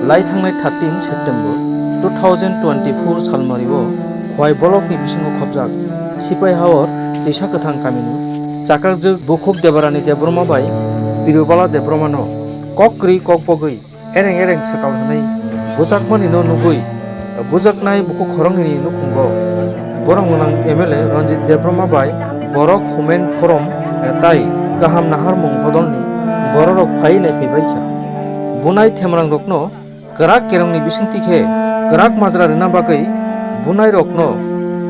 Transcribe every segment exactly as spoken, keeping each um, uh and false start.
Lai thangnai thirteen September two thousand twenty-four salmario Khowai bolokni bisingo khopjak Sipai Hawar Twisa Kwthang kamini chakrajwk Bukhuk Debarani Debbarma bai Pirubala Debbarmano kok kwrwi kok bogwi ereng ereng swkal hwnwi bujakmani no nugwi bujaknai bukhuk khoroknwini nukhungo borok gwnang M L A Ranjit Debbarma bai borok Humen Forum tai kaham naharmung bodolni bororok phai naiphaibaikha. Bunai themrangrokno kwrak kerongni bisingtwi khe kwrak majra rwna bagwi bunairokno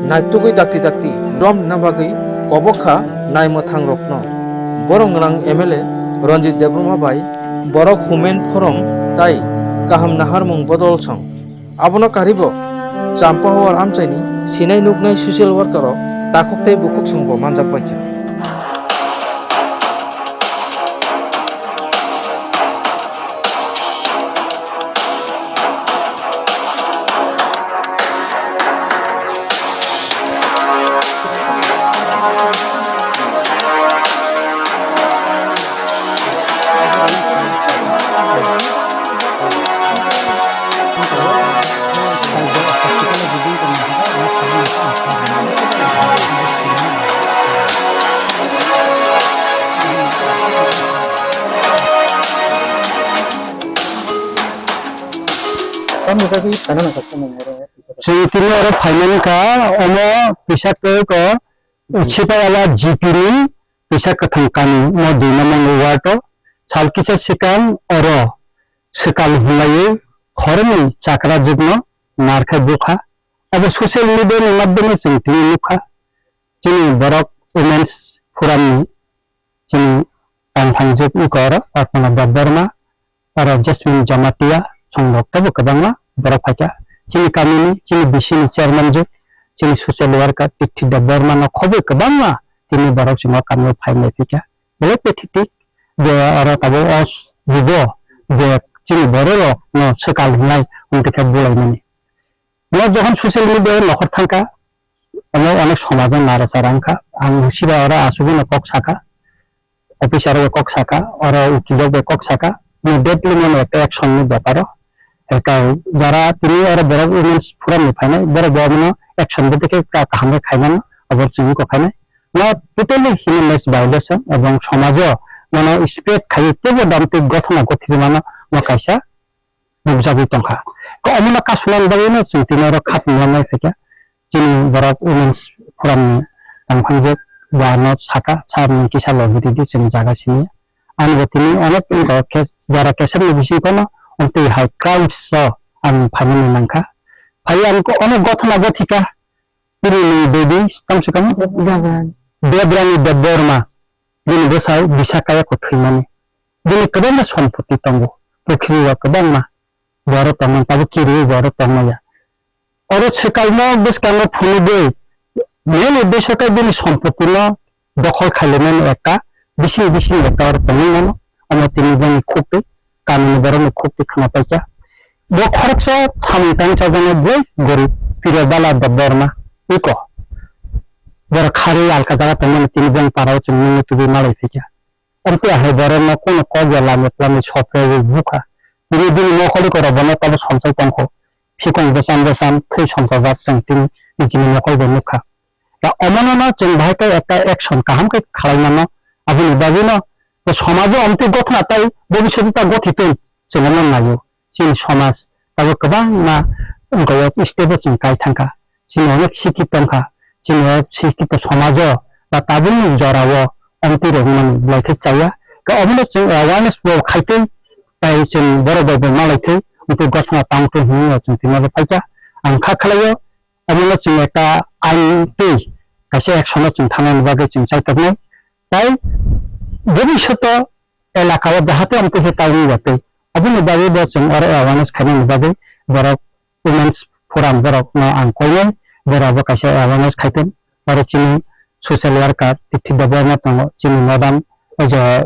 naitugwi dakti dakti dom rwna bagwi kobok kha naimwthangrokno. Borok gwnang M L A Ranjit Debbarma bai borok Humen Forum tai kaham naharmung bodol song. Abono karibo Champa Hawar amchaini sinai nuknai social worker rok takhuk tei bukhuk songbo manjak baikha. Chwng tini oro phaimani kha, omo twisa kwrwi ko, Sipaihala G P ni Twisa Kwthang kami mo dui number ward o sal kisa swkang oro swkal hwnlaiwi khoroknwi chakrajwkno narkhai bukha. Abo social media ni madhyome chwng tini nukha. Chini borok Women's Forum ni chini tangthangjwk wngkha oro Arpana Debbarma, oro Jasmine Jamatia, chwng rok teibo kwbangma borok phaikha. Chini kamini, chini B C ni chairman je, chini social worker Tikthi Debbarma no khobwi kwbangma tini borok chwng o kamio phai naiphikha. Belai pathetic je oro tabuk o jugo je chini borok rok no swkal hwnlai hwnti khe bulaimani. Bo jokhon social media o nokhor thangkha, omo onek somajo naracha rang kha. Ang sibai oro asugwi no kok saka, officer bai kok saka, oro ukilok bai kok saka, immediately mano ekta action ni beparo. Eka jara tini oro borok Women's Forum ni phainai, borok bo abono action bo dekhe ka-, kaham khe khainai, abo chwng kok khainai. No totally human rights violation ebong somajo mano spread khaiwi teibo damtwi gothona gothiri mano mo kaisa nukjagwi tongkha. Ko omono kasunani bagwino chwng tini oro khatungma nai phaikha. Chini borok Women's Forum ni tongphangjak ba no saka, sir nwng kisa logi ridi chwng jaga simi. Ani bo tini onek wngkha khe jara kesakni bisingo no twi hai crimes o ang phaimani nangkha. Phai ang ko onek gothona gothika. Bini ni baby, tamo se tamo? Debrani. Debrani Debbarma. Bini bwsai Bisakaya kwthwimani. Bini kwbangma sompoti tongo. Pukhiri o kwbangma. Borok tongmani tabuk kiri borok tongmaya. Oro swkalno bwskango phunugwi main uddesho khe bini sompotino dokhol khailaimani ekta bising bising ekta oro tongwi mano. Omo tini boni khuk twi, kamini borokni khuk twi khna paikha. Bo khoroksa samung tang chajaknai boi gorib Pirobala Debbarma iko. Borok kharwi alka jaga tongmani tini boni parao chwng nungwi tubui malai phaikha. Amtwi hai borokno kono kok ya lamya twlamwi sopre wi bukha. Tini bini nokhorni korok bono tamo somsai tongkho. Phikung bwcham bwcham thwi somsajak chwng tini nijini nokhorbo nukha. Da omono no chwng bahai khe ekta action kaham khe khlai mano. Aboni bagwi no je somajo amtwi gothona tai bobiswt ta gothitun chwng omo naio. Chini somaj tabuk kwbangma wngkha o step o chwng kai thangkha. Chini onek sikhi tongkha. Chini o sikhi to somajo ba tabukni jorao amtwi rok mani belai khe chaya. Khe omono chwng awareness bo khai twi tai chwng borok bai bo malai thwi amtwi gothona tang thwi hwnwi chwng tini bo phaikha. Ang kha khlaio. Omono chwng ekta ain twi kaisa action o chwng thangnani bagwi chwng chaitoknai. Tai bobiswto elaka o jahate amtwi khe tai wngya twi. Aboni bagwi bo chwng oro awareness khainani bagwi borok Women's Forum borok no ang koinai, borok bo kaisa awareness khaitong. Oro chini social worker Tikthi Debbarma tongo, chini madam o je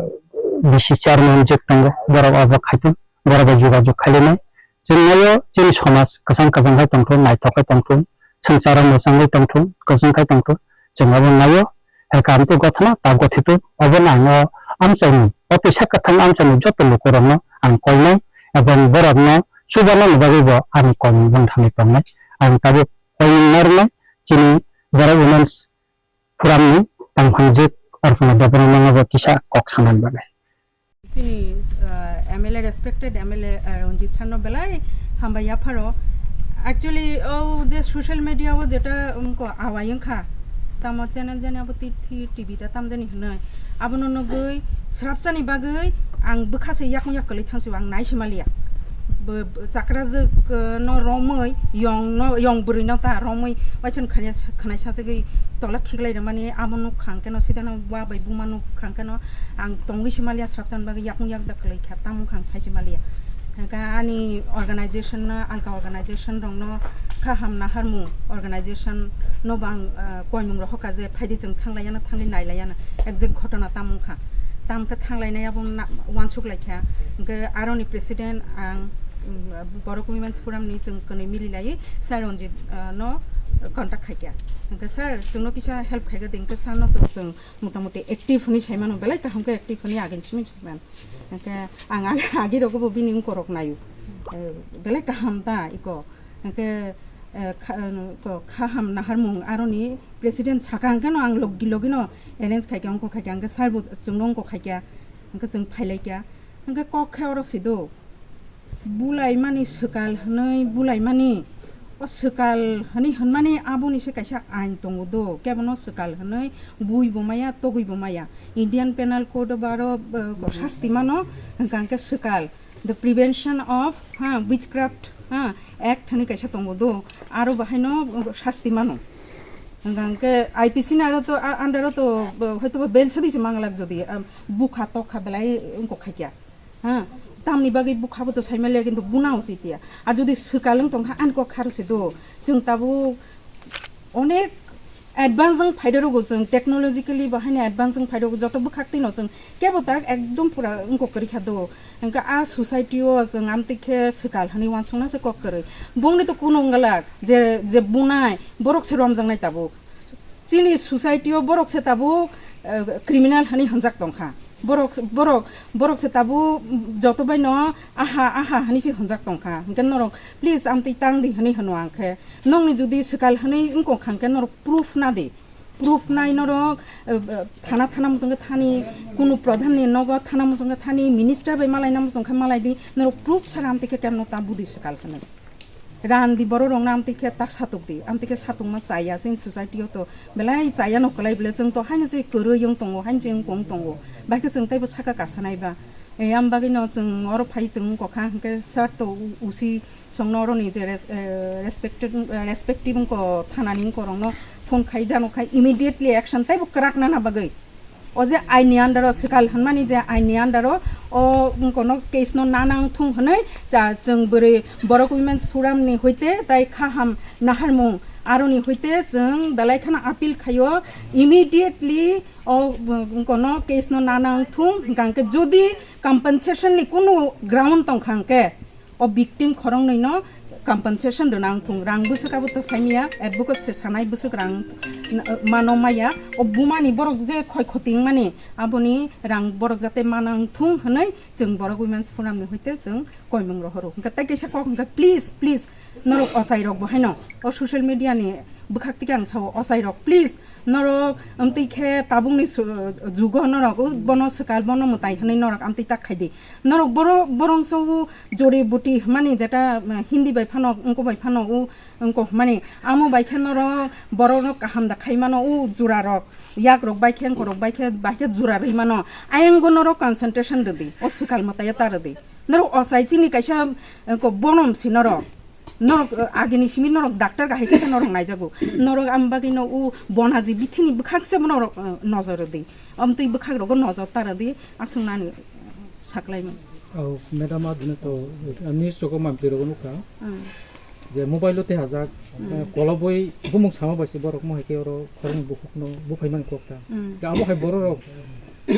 B C chairman je tongo, borok abo khaitong, borok bai jogajog khailainai. Chwng naio chini somaj kwchang kwchang khe tongthung, naithok khe tongthung, swngcharo mwchangwi tongthung, kwchwng khe tongthung, chwng abo naio. Hai khe amtwi gothona ta gothitwi, obono ang o amchaini, o twisa kwthang amchaini joto lukurokno ang koinai, ebong borokno chubanani bagwi bo ani koimung boni thangwi tongnai. Ang tabuk koimung narwknai chini Borok Women's Forum ni tongphang jwk Arpana Debbarma no bo kisa kok sanani bagwi. Chini, uh, M L A, respected M L A, uh, Ranjit sir no belai hambai yapharo. Actually, o je social media o jeta, um, ko awai wngkha, tamo channel jani abo T-, T-, T V ta tamjani hinwi, abono nugwi srapsani bagwi ang bwkha se yakung yak kwlwi thangsi ang nai se maliya. Bo, bo chakrajwk, uh, no romwi, yong no, yong bwrwi no ta romwi, waithon khania, khwnai sasagwi tola khiklai rwmani abo nukha hwnkhe no, sida no wa bai buma nukha hwnkhe no, ang tongwi se maliya, srapsan bagwi yakung yak da kwlwi kha, tamo wngkha ang sai se maliya. Hwnkhe ani organization no, alka organization rok no, kaham naharmung organization no bo ang, ah, koimung rok hoka je phaidi chwng thanglaiya na, thangwi nailaiya na, exact ghotona tamo wngkha, tamo khe thanglainai abo na, uansuk lai kha. Hwnkhe aroni president ang, mm, Borok Women's Forum ni chwng kwnwi mili laiwi sir Ranjit, ah, no contact khai kha. Hwnkhe sir, chwngno kisa help khai kha de, hwnkhe sir no to chwng motamoti active hwnwi sai mano, belai kaham khe active hwnwi agini simi sai mano. Hwnkhe ang ag-, agi rogo bo bini wngkorok naio. Eh, belai kaham ta iko. Hwnkhe, eh, kha-, ko-, kaham naharmung aroni president saka hwnkhe no ang logi logi no arrange khai kha, wngkok khai kha, hwnkhe sir bo chwngno wngkok khai kha, hwnkhe chwng phai lai kha. Hwnkhe kok khe oro se do. Bulaimani swkal hwnwi bulaimani, o swkal hwnwi hwnmani aboni se kaisa ain tongo do, kebono swkal hwnwi bui bo maya, togwi bo maya. Indian Penal Code o bo aro, uh, sasti mano, hwnkha hwnkhe swkal, the Prevention of, ha, Witchcraft, ha, Act hwnwi kaisa tongo do, aro bahaino sasti mano. Hwnkha hwnkhe I P C ni aro to, a-, under o to, uh, hoito ba bail sadi se manglak jodi, um, bukha tokha belai wngkok khai kha. Ha, tamni bagwi bukha bo to sai maliya, kintu buna usi tiya. A jodi swkal wng tongkha, ani kok kharo se do. Chwng tabuk onek advance wng phai rwgo, chwng technologically bo haino advance wng phai rwgo, joto bwkhak twi no chwng kebo tak ekdom pura wngkok kwrwi kha do. Hwnkhe a society o chwng amtwi khe swkal hwnwi uansukna se kok kwrwi. Bongni to kunu wng glak je, je bunai borok se romjaknai tabuk. Chini society o borok se tabuk, eh, criminal hwnwi hwnjak tongkha. Borok, borok, borok se tabuk joto bai no aha, aha hwnwi se hwnjak tongkha. Hwnkhe norok please amtwi tang di hwnwi hwno ang khe. Nokni jodi swkal hwnwi wngkok kha hwnkhe norok proof na di. Proof nai norok, eh, eh, thana, thana muchungkhe thani, kunu pradhan ni nogo thana muchungkhe thani, minister bai malai na muchungkhe malai di. Norok proof sara amtwi khe kemno ta budi swkal hwnwi. Ran di borok rok no amtwi khe ta satok di, amtwi khe satokma chaya chini society o to belai chaya no kwlai bwle, chwng to haino se kwrwi wng tongo, haino se wng tongo, bai khe chwng teibo saka kasanai ba. E, am bagwi no chwng oro phai chwng wngkha hwnkhe sir to u-, usi chwng no oro ni je res-, eh, respected, eh, respective wngko thana ni wngko rok no phone khai jano khai immediately action teibo kwrak nana bagwi. O je aini under o swkal hwnmani je aini under o, o wngkono case no nanang thung hwnwi cha chwng bwrwi Borok Women's Forum ni hoite tai khaham naharmung aroni hoite chwng belai kheno appeal khaio immediately o wngkono case no nanang thung hwnkha hwnkhe jodi compensation ni kunu ground tongkha hwnkhe o victim khoroknwi no compensation rwna wngthung. Rang bwswk abo to saimaya, advocate se sanai bwswk rang mano maya. O buma ni borok je khoi khoti wngmani, aboni rang borok jate mana wngthung hwnwi chwng Borok Women's Forum ni hoite chwng koimung rohoro. Hwnkhe tei kaisa kok hwnkhe, please, please, norok ochai rok bo haino o social media ni bwkhak tike ang sao, ochai rok, please, norok amtwi khe tabukni su-, jugo norok o bono swkal, bono mwtai hwnwi norok amtwi tak khai di. Norok boro-, borok se o jori buti hwnmani jeta, eh, Hindi bai phano, wngko bai phano o wngko hwnmani. Amo bai khe norok borok no kaham da khai mano o jura rok. Yak rok bai khe, wngko rok bai khe, bai khe jura rwi mano. Ayang go norok concentration rwdi. O swkal mwtai ta rwdi. Norok ochai chini kaisa, eh, ko bonom si norok. Norok, eh, agini simi norok doctor kahai kisa norok naijago. Norok am bagwi no o bonaji bithini bwkhak se norok, eh, nojor rwdi. Amtwi bwkhak rogo nojor ta rwdi. Aswk nani saklaimung. Oh, madam, adino to, eh, news rogo mamtwi rogo nukha. Hmm. Je mobile o tei hajak, hmm, eh, kolobwi bumung sama bai se borok mo hai khe oro khoroknwi bukhukno buphai mani kok ta. Hmm. Ta abo hai borok rok,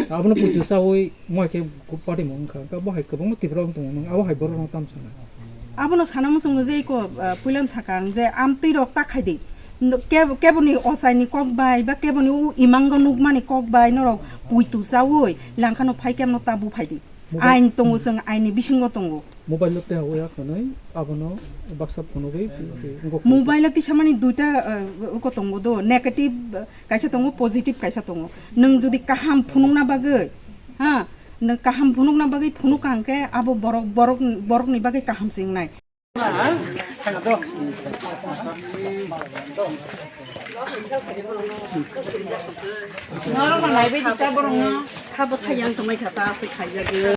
abono puitu sawi mo hai khe party mung wngkha. Ta bo hai kwbangma Tripura rok tongo, abo hai borok rok tam sana. Abono sana muchungo je iko, ah, puilam sakang je amtwi rok ta khai di. No, keb-, keboni ochaini kok bai ba keboni u imango nukmani kok bai norok puitu chawi langkhano phai kemno ta buphai di. Mobile. Ain tongo, chwng aini bisingo tongo. Mobile no teha uya khanai, abono baksa phunugwi, wngkha. Mobile o tisamani duita, eh, uko tongo do, negative, eh, kaisa tongo, positive kaisa tongo. Nwng jodi kaham phunukna bagwi, ha, nwng kaham phunukna bagwi phunuk kha hwnkhe abo borok, borok, borokni bagwi kaham se wngnai. Norok naibai di ta borokno. Habo thayang tongmai kha ta, aswk khaijagwi.